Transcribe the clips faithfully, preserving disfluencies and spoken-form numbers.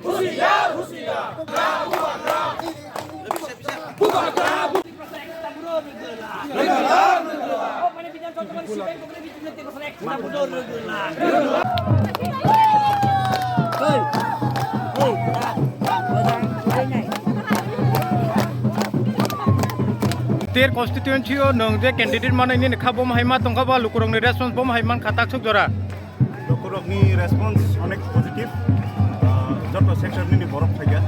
Ter constituency o nwng je candidate manwi nini kha, bo hai ma tongkha, ba lukurokni response bo hai mankha taksuk jora? Lukurokni response onek positive, ah, joto sector nini borok phaikha.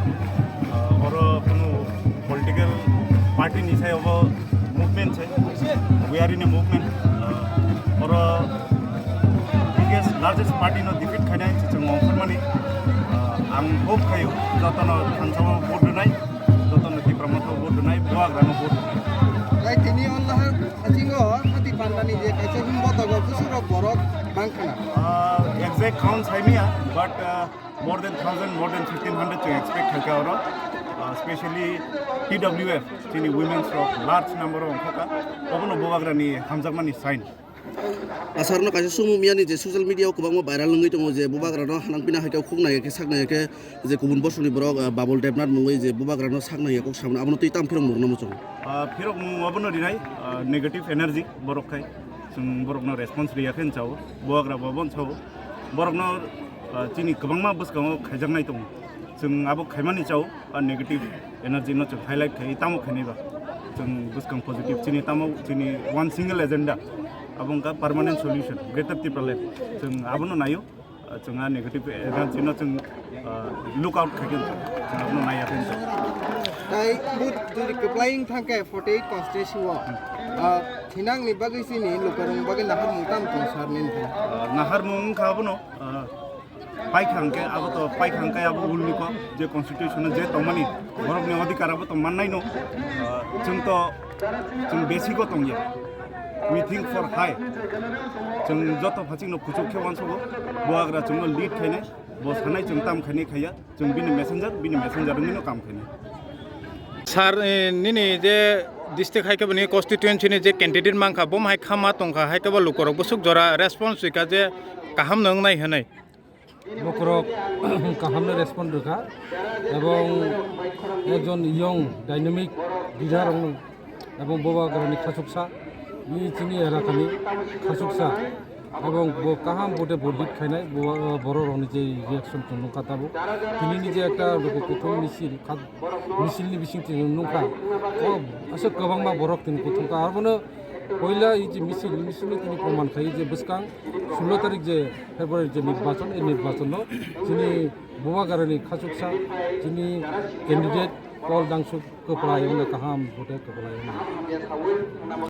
Ah, oro kunu political party ni sai obo movement se, we are in a movement. Ah, oro biggest largest party no defeat khainai se chwng ongkhormani. Ah, ang hope khaio jotono thansa o vote rwnai, jotono Tipra Motha o vote rwnai, Bubagrano vote rwnai. Tai tini o nahar Hachingo hati pandani je kaisa himbo dogo bwswk rok borok bangkhana. Ah, exact count saimaya, but, ah, more than thousand, more than fifteen hundred chwng expect khaikha oro. Ah, specially T W F, chini women's rok large number o ongkhokha. Obono Bubagrani hamjakmani sign. Asarno kaisa sumung miyani je social media o kwbangma viral wngwi tongo je Bubagrano hanang pina hai khe khuk nai khe sak nai khe je kubun bosongni borok, ah, Babul Debnath mungwi je Bubagrano sak nai khe kok samano abono twi tamo phirok mungno muchungo. Ah, phirok mung obono rinai, ah, negative energy borok khai. Chwng borokno response riya khe chao, Bubagra bo bon chao. Borokno, ah, chini kwbangma bwskango khaijaknai tongo. Chwng abo khaimani chao, ah, negative energy no chwng highlight khai tamo khainai ba. Chwng bwskang positive chini tamo chini one single agenda. Abo wngkha permanent solution, Greater Tipraland. Chwng abono naio. Ah, chwng a negative energy no chwng, ah, look out khaikhe chwng abono naiya khe. Tai but jodi kwplai wng thangkhe forty eight constituency o, ah, thinangni bagwi chini lukurokni bagwi naharmung tamo tong sar nini thani? Ah, naharmung wngkha abono, ah, paikha hwnkhe abo to paikha hwnkhe abo ulni kok je constitution o je tongmani borokni odhikar abo to mannai no, ah, chwng to chwng basic o tongya. We think for high. Chwng joto phachikno kuchuk khe uansugo, Bubagra chwngno lead khainai, bo sanai chwng tam khainai khaiya, chwng bini messenger, bini messenger wngwino kam khainai. Sir, eh, nini je district hai khe bini constituency ni je candidate mankha, bo hai kha ma tongkha, hai khe bo lukurok bwswk jora response rwkha je kaham no wngnai hinwi. Bokhorok kahamno respond rwkha, ebong ekjon young dynamic leader rokno, ebong Bubagrani khachuksa, ni chini elakani khachuksa, ebong bo kaham vote bo lead khainai, bo, borok rokni je reaction tong nukha tabuk. Tinini je ekta luku kuthum misil, kha-, misilni bising twi nukha, o aswk kwbangma borok tini kuthum kha, abono Poila i je misil, misil ni tini proman khai je bwskang sullo tarik je February je nirbachon, e nirbachon no chini Bubagrani khachuksa, chini candidate Paul Dangsuk kwplai wngna kaham vote kwplai wngna.